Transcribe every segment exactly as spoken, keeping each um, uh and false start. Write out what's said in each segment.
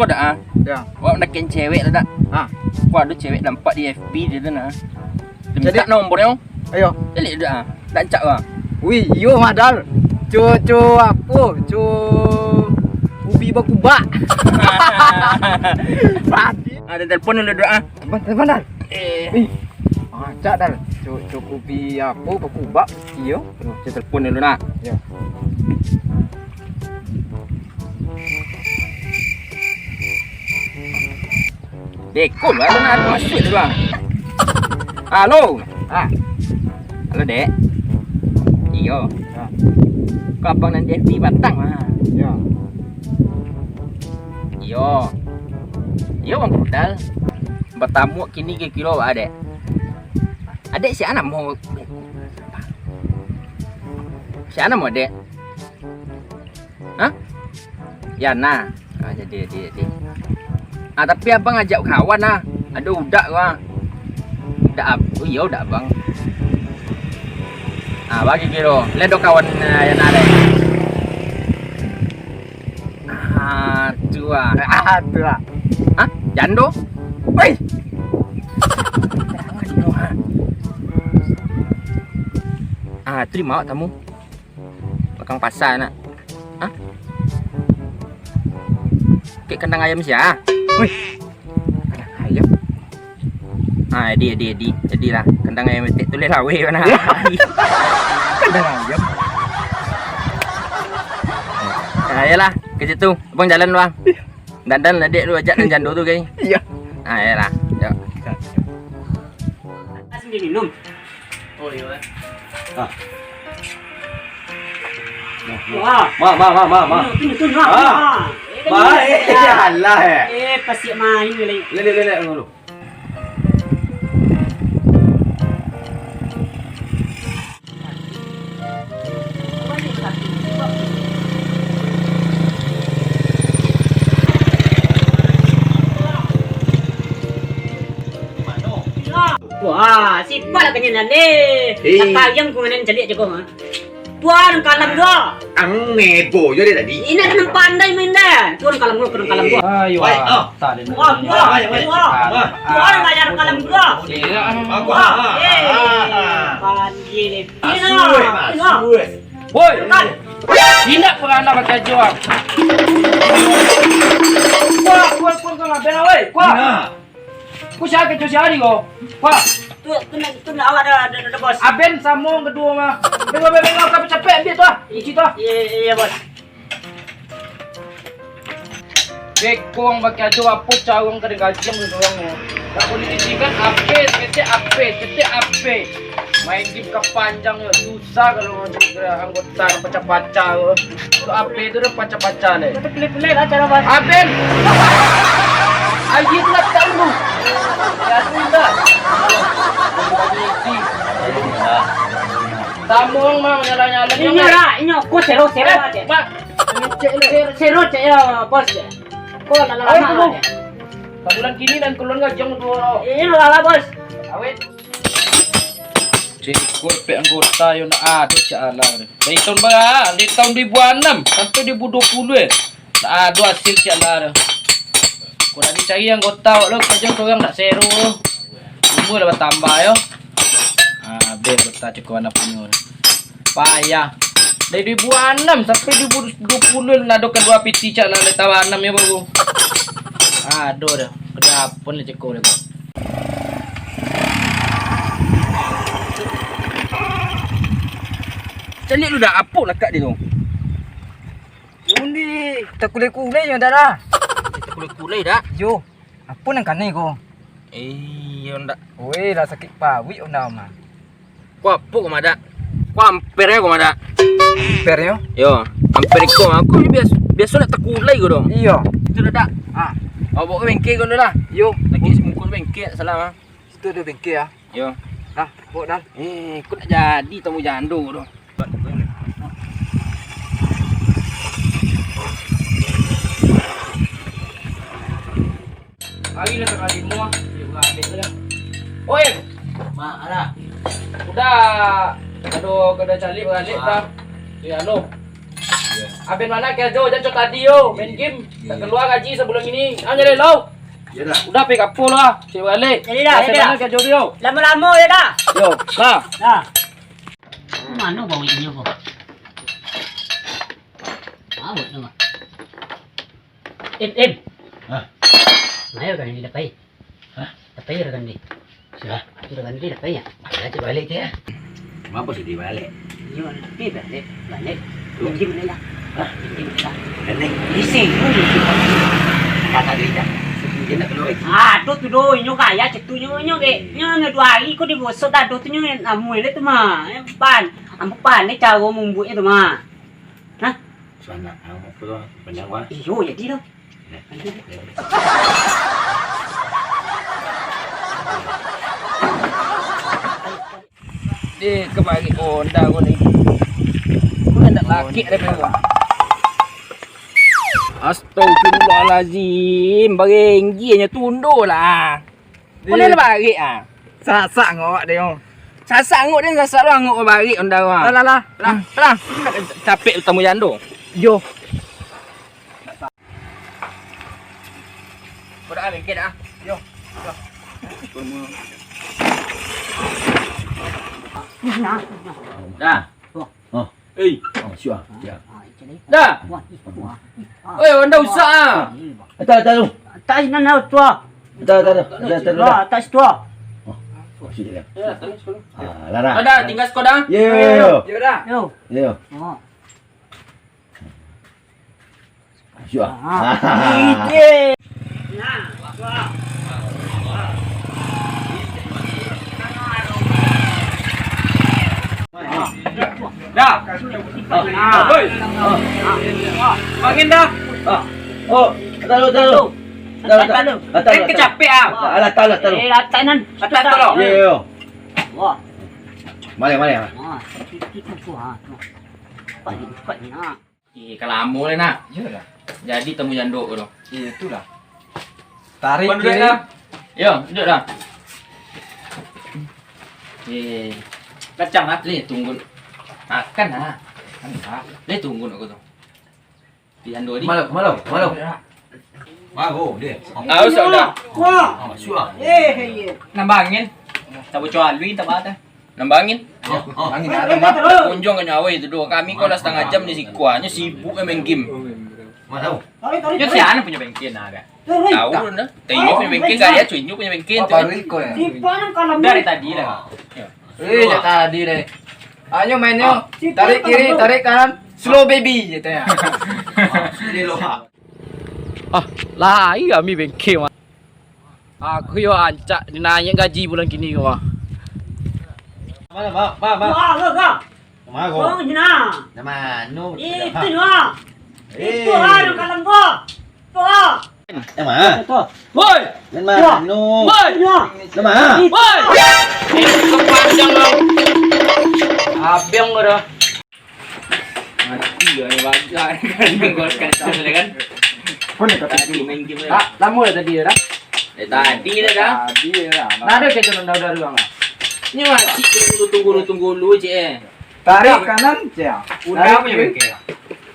Ko dak ah? Ya. Wak nak cewek lah dak? Ah. Ko ado cewek nampak di F B dia tu nah. Dia minta nomornyo. Ayo. Caliak dak ah? Dak rancak ah. Wih, iyo mah, Dal. Cu, cu apo? Cu ubi bakubak. Padi. Ada telepon dulu dak ah? Telepon, telepon, Dal. Eh. Wih. Rancak, Dal. Cu, cu ubi apo bakubak? Iyo. Saya telepon dulu nak. Yo. Deko lah, nak masuk tu bang. Halo. Ah. Halo dek. Iyo. Ah. Kau abang nan di F B batang mah. Yo. Iyo. Iyo bang Rudal. Batamu kini kiro-kiro ba dek. Adek sia namo? Sia namo dek? Hah? Yana. Ah, jadi, jadi, jadi. Ah, tapi abang ajak kawan lah. Ado udak ko ah. Udak ab-, oh iyo udak abang. Ah, bagi kiro. Lai ado kawan, ah, Yana lai. Ah, tu ah. Ah, tu ah. Hah? Jando? Woi. Ah, tu di ma awak tamu? Belakang pasa nak. Hah? Kek kandang ayam sia? Woi. Kandang ayam. Ah, edi, edi, edi. Edi lah. Kandang ayam etek tu leh lawe bana. Kandang ayam. Ah, iyolah, ka situ. Abang jalan, Bang. Dandan lah dek lu ajak nan jando tu, gai. Iya. Ah, iyolah. Yo. Asin diminum. Oh, iya, eh. Ah. Wah. Ma, ma, ma, ma, ma. Tunjuk, tunjuk, tunjuk. Ah. Ah. Baik, ya Allah, eh. Eh, pasik main lagi. Lelek, lelek, dulu. Wah, sipat lah kanyan ni. Eh. Kata ayam ku nganan caliak jago, ha. Tuan kalam dua. Ang nebo jo dia tadi. Ini kan pandai main dah. Tuan kalam dua, kalam dua. Ayo. Baik, ah. Wah, wah, wah. Tuan bayar kalam dua. Iya. Wah, eh. Panggil. Masuk, masuk. Woi. Indak pernah pakai jual. Wah, kuat, kuat, kuat, kuat, woi. Kuat. Nah. Ku sia keco sia hari ko. Wah. Tu, tu nak, tu nak awak dah, dah, dah, dah, bos. Aben samo kaduo mah. Bengok, bengok, bengok, capek, capek, ambil tu ah. Cuci tu ah. Iya, iya, iya, bos. Bekong pakai ajo apo carong ka digajiang tu urang ni. Tak boleh dicikan ape, ketek ape, ketek ape. Main game ka panjang yo, susah kalau anggota pacah-pacah tu. Tu ape tu dah pacah-pacah le. Itu pilih-pilih lah cara bahasa. Aben. Aji tu lah tak dulu. Ya tu indah. Tamong mah nyala-nyala. Inyo lah, inyo ko sero-sero aja. Mak, ngecek le. Sero cek ya, bos. Ko lama-lama aja. Sabulan kini nan keluar gajang tu. Inyo lah, bos. Awet. Cek ikut pek anggota yo nak ado cak alah. Dari tahun bara? Dari tahun dua ribu enam sampai dua ribu dua puluh eh. Tak ado hasil cak lah tu. Kok nak dicari anggota awak lo, kerja tu orang tak seru tu. Umur lah bertambah yo. Ah, habis anggota cukup anak punyo tu. Payah. Dari dua ribu enam sampai dua ribu dua puluh nak ado kedua piti cak lah, dari tahun enam yo baru. Aduh dah. Kedua pun lah cukup dah. Caliak lu dah, apo lakak dia tu? Undi, takulai-kulai jo dah lah. Takulai-kulai dah? Yo, apo nan kanai ko? Iyo ndak. Weh, lah sakik paruik onda mah. Ko apo ko madak? Ko amper ko madak? Amper yo? Yo, amper iko aku biaso, biaso nak takulai ko dong. Iyo. Itu dah dak? Ah. Awak bawa ke bengkel ko dah. Yo. Lagi si mungkul bengkel salah ah. Situ ado bengkel ah. Yo. Nah, bawa dah. Eh, kok nak jadi tamu jando tu. Hari lah tangah limo ah. Dia beralih tu dah. Oi. Mak, alah. Udah. Aduh, kada calik beralih dah. Ya, lo. Abih mano karajo, jan cok tadi yo, main game. Tak kalua gaji sabulan ini. Ah, jadi lo. Yo dah. Udah, pai ka apo lah. Cek baliak. Jadi dah, jadi dah. Abih mano karajo tu yo. Lamo-lamo yo dah. Yo, dah. Dah. Mano bau inyo ko? Bau tu mah. Im, Im. Hah? Mayo kan ini dapai. Hah? Dapai kan ni. Sia? Itu kan ni dapai ya. Ada cek baliak tu ya. Mapo sih di baliak? Iyo, tapi baliak, baliak. Tuh. Pinjam ni lah. Hah? Pinjam ni lah. Ini isi. Kata dia dah. Dia nak keluar lagi. Ah, tu tu doh, inyo kaya cetu nyo, inyo ke. Nyo, nyo dua hari ko digosok dah doh tu nyo namuah dia tu mah. Pan, ambo pan ni caro mambueknyo tu mah. Hah? Sanak amat tu, panjang mah. Iyo, jadi tu. Eh, kamari Honda ko ni. Ko ndak laki deh ko. Astagfirullahalazim, barenggi nyo tundo lah. Ko ni barik ah. Sasak ngok deh. Sasak ngok deh, sasak lah ngok barik Honda ko ah. Lah, lah, lah. Lah, lah. Capek tamu jando. Yo. Kau dah bengket dah. Yo. Yo. Dah. Oh. Eh. Oh, siap. Siap. Dah. Oi, Honda usak ah. Atas, atas tu. Atas nan tu. Atas, atas, atas, atas, atas. Atas tu. Oh, oh, situ dah. Ya, terus dulu. Ah, lah, dah. Ada, tinggal sekolah. Yo, yo, yo. Yo dah. Yo. Yo. Oh. Sudah. Ah. Dah. Oi. Angin dah. Ah. Oh, taruh, taruh. Taruh, taruh. Taruh, taruh. Kecapek ah. Alah, taruh, taruh. Eh, latak nan. Atas tolong. Yo, yo, yo. Wah. Balik, balik. Ah, itu, itu, itu, tu, ah, tu. Cepat ni, cepat ni, ah. Eh, ka lamo lai, nak. Iyolah. Jadi tamu jando ko tu. Iyo, itulah. Tarik kiri. Dah. Yo, duduak dah. Eh. Kacang, ah. Leh, tunggu. Makan, ah. Makan, ah. Leh, tunggu nak ko tu. Di jando ni. Malam, malam, malam. Baru dia. Ah, usah dah. Wah. Ah, sudah. Eh, eh. Nambah angin. Tabu cuali, tabu ada. Nambah angin. Oh, oh. Angin ada, Mak. Kunjuang ka nyawa itu doh. Kami ko lah setengah jam di siko, nyo sibuk main game. Mak tahu. Nyo sia punyo bengkel nah, dah. Tahu dah. Tengok punyo bengkel, gaya cuy, punyo bengkel tu. Baru iko ya. Dari tadi dah. Eh, dari tadi deh. Ayo mainnyo, tarik kiri, tarik kanan, slow baby, gitu ya. Ah, lah, iya kami bengkel, Mak. Aku yo rancak dinaiak gaji bulan kini ko mah. Mana, Mak? Mak, Mak. Wah, wah, wah. Kemana ko? Wah, jina. Nama anu? Itu nyo. Itu ha, nang kalam ko. Tu ha. Yang mana? Tu. Woi. Yang mana? Woi. Yang mana? Woi. Itu panjang kau. Abang ko dah. Mati yo ni bajak kan. Gol kan, kan. Pun dekat tadi main game. Ah, lama dah tadi dah. Eh, tadi dah dah. Tadi dah. Nah, ada kaitan dah dah ruang ah. Ni masih tunggu tunggu tunggu dulu je eh. Tarik kanan je. Udah punya bengkel.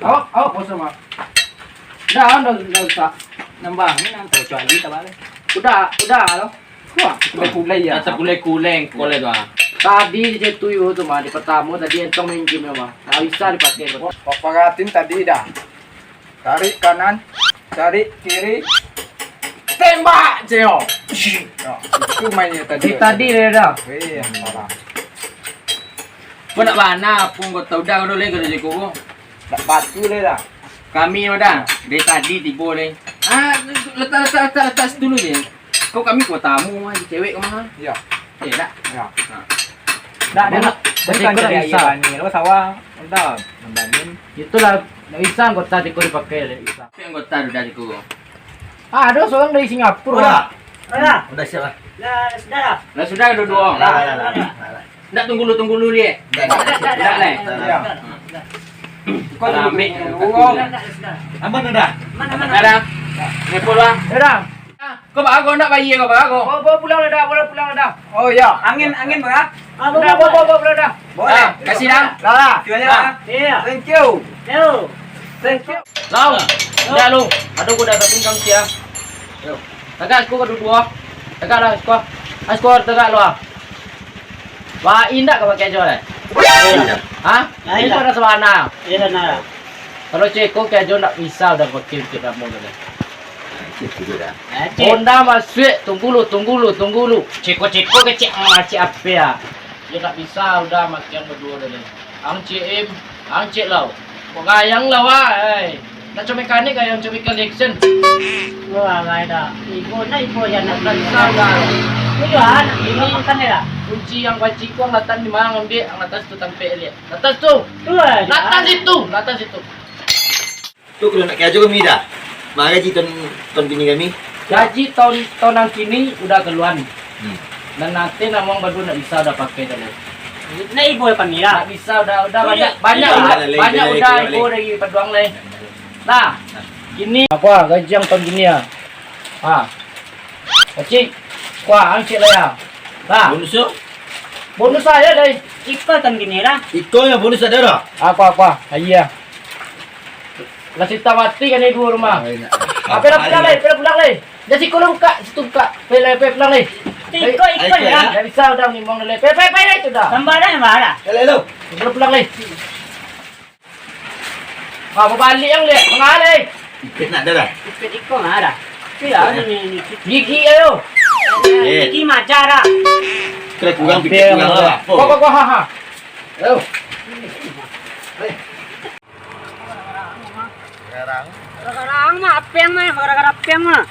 Awak awak kosong ah. Dah dah dah usah. Nambah ni nang tahu cuali tak boleh. Udah udah lo. Wah, kulai-kulai ya. Rasa kulai-kulai, kulai tu ah. Tadi je tu yo tu mah, di pertamo tadi entong main game mah. Nggak bisa dipakai. Paparatin tadi dah. Tarik kanan, tarik kiri, tembak je yo. Nah, itu mainnya tadi. Di tadi dia dah. Iya, salah. Kau nak mana pun kau tahu dah kau boleh kerja kau. Nak batu dia dah. Kami mah dah, dari tadi tibo deh. Ah, letak, letak, letak, letak situ dulu je. Kau kami kau tamu mah, cewek kau mah. Iya. Eh, dak? Iya. Nah. Dak, dak, dak. Bukan dari air bani, lo sawah, udah, nambangin. Itulah, ndak bisa anggota siko dipakai, ndak bisa. Tapi anggota udah siko. Ah, ada seorang dari Singapura. Udah. Udah. Udah siap lah. Lah, sudah lah. Lah, sudah dua-dua. Lah, lah, lah, lah, lah. Ndak tunggu lu, tunggu lu, Dik. Ndak, ndak, ndak, ndak, ndak. Iya. Kau tunggu, tunggu. Aman udah? Aman, aman, aman. Dah, dah. Repot, Bang. Dah, dah. Ah, kau bawa kau nak bayar kau, bawa kau. Bawa, bawa pulang dah, bawa pulang dah. Oh, ya. Angin, angin, Bang, ah? Ah, bawa, bawa, bawa, bawa pulang dah. Boleh. Ah, kasih dah. Dah, dah. Terima kasih, Bang. Iya. Thank you. Yo. Lau, indak lu. Aduh, kuda tapi kang sia. Yo. Tagak siko ka duo. Tagak lah siko. Ah, siko tagak lu ah. Wah, indak ka pakai jo deh. Indak. Hah? Indak. Siko ada sabana. Iyo, nah. Kalau ceko ka jo ndak bisa udah pakai cek kamu tu deh. Cek tu dah. Honda masuak, tunggu lu, tunggu lu, tunggu lu. Ceko-ceko kecek, ah, cek apa ya? Yo ndak bisa udah makan baduo deh. Ang cek Im, ang cek Lau. Kok gayang lah wah, ai. Nak cuma mekanik gayang cuma ikan action. Wah, nggak ada. Ibu, nah ibu yang nak bisa udah. Itu Johan, ini makan ya. Kunci yang kunci kuang latan di mana ngambil, ang atas tu tampek lihat. Atas tu. Tu lah. Atas itu, atas itu. Tu kalau nak kerja kami dah. Mana gaji tahun tahun bini kami? Gaji tahun tahun yang kini udah keluar. Hmm. Dan nanti namuang baru nak bisa udah pakai dah. Nak ibu apa Mira? Nak bisa udah udah banyak banyak udah banyak udah ibu dari paduang leh. Nah, kini apa gaji yang tahun kini ya? Ha. Kecik, kuah angcik lah ya. Nah. Bonus yo? Bonus saya deh. Iko tahun kini lah. Iko yang bonus ada dah. Apa apa? Iya. Lah sita mati kan ibu rumah. Apa dah pulang leh? Apa dah pulang leh? Jadi siko lah buka, situ buka. Pe leh, pe pulang leh. Iko iko ya. Dah bisa udah ngimong leh. Pe pe pe leh itu dah. Tambah dah tambah dah. Leh leh lu. Pulang pulang leh. Ah, babalik yang lihat, mangah leh. Ipit nak ada dah. Ipit iko mah dah. Itu ya, ini ni. Gigi ayo. Gigi macam dah. Kira kurang pikir kurang lah. Kok kok kok ha ha. Ayo. Gara-gara ang mah, apiang mah, gara-gara apiang mah.